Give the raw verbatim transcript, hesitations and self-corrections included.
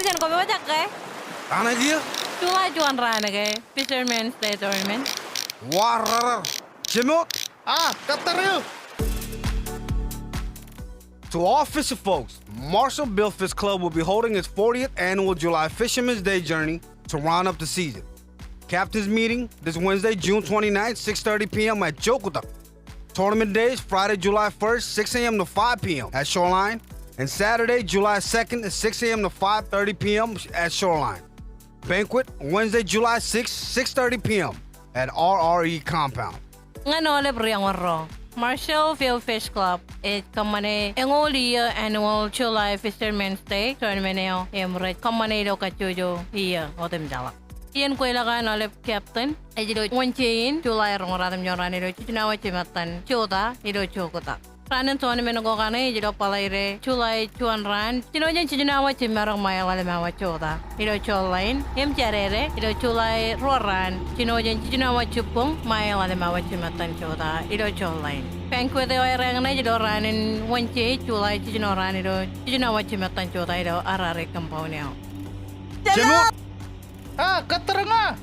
Jen koṃ wōj ke? An kiiō? July juon raan ke, Fisherman's Day Tournament. Wa rarar. Jemot? Ah, kōttar eō. To all fisher folks, Marshall Billfish Club will be holding its fortieth annual July Fisherman's Day Journey to round up the season. Captain's meeting this Wednesday, June twenty-ninth, six thirty p.m. at Chūkutak. Tournament days, Friday, July first, six a.m. to five p.m. at Shoreline, and Saturday, July second, at six a.m. to five thirty p.m. at Shoreline. Banquet, Wednesday, July sixth, six thirty p.m. at R R E Compound. Ñan aolep ri-eñoorro, Marshall Billfish Club ej kōṃṃane eñoul iiō annual July Fisherman's Day Tournament eo im rej kōṃṃane ilo kajjojo iiō otemjeḷọk. Iien kweilọk an aolep captain ej ilo Wednesday in July roñoul ratimjuon raan ilo jiljino awa jimettan jota ilo Chūkutak. Raan in tournament ko kaṇe ej ilo Bōḷaide July juon raan, jino jān jiljino awa jimarok mile ḷalem awa jota ilo Shoreline, im Jādede ilo July ruo raan, jino jān jiljino awa jibboñ mile ḷalem awa jimettan jota ilo Shoreline. Banquet eo aer eñṇe ej ilo raan in Wednesday, July jiljino raan ilo jiljino awa jimettan jota ilo R R E Compound eo. Jemot! Ah, kōttar ña.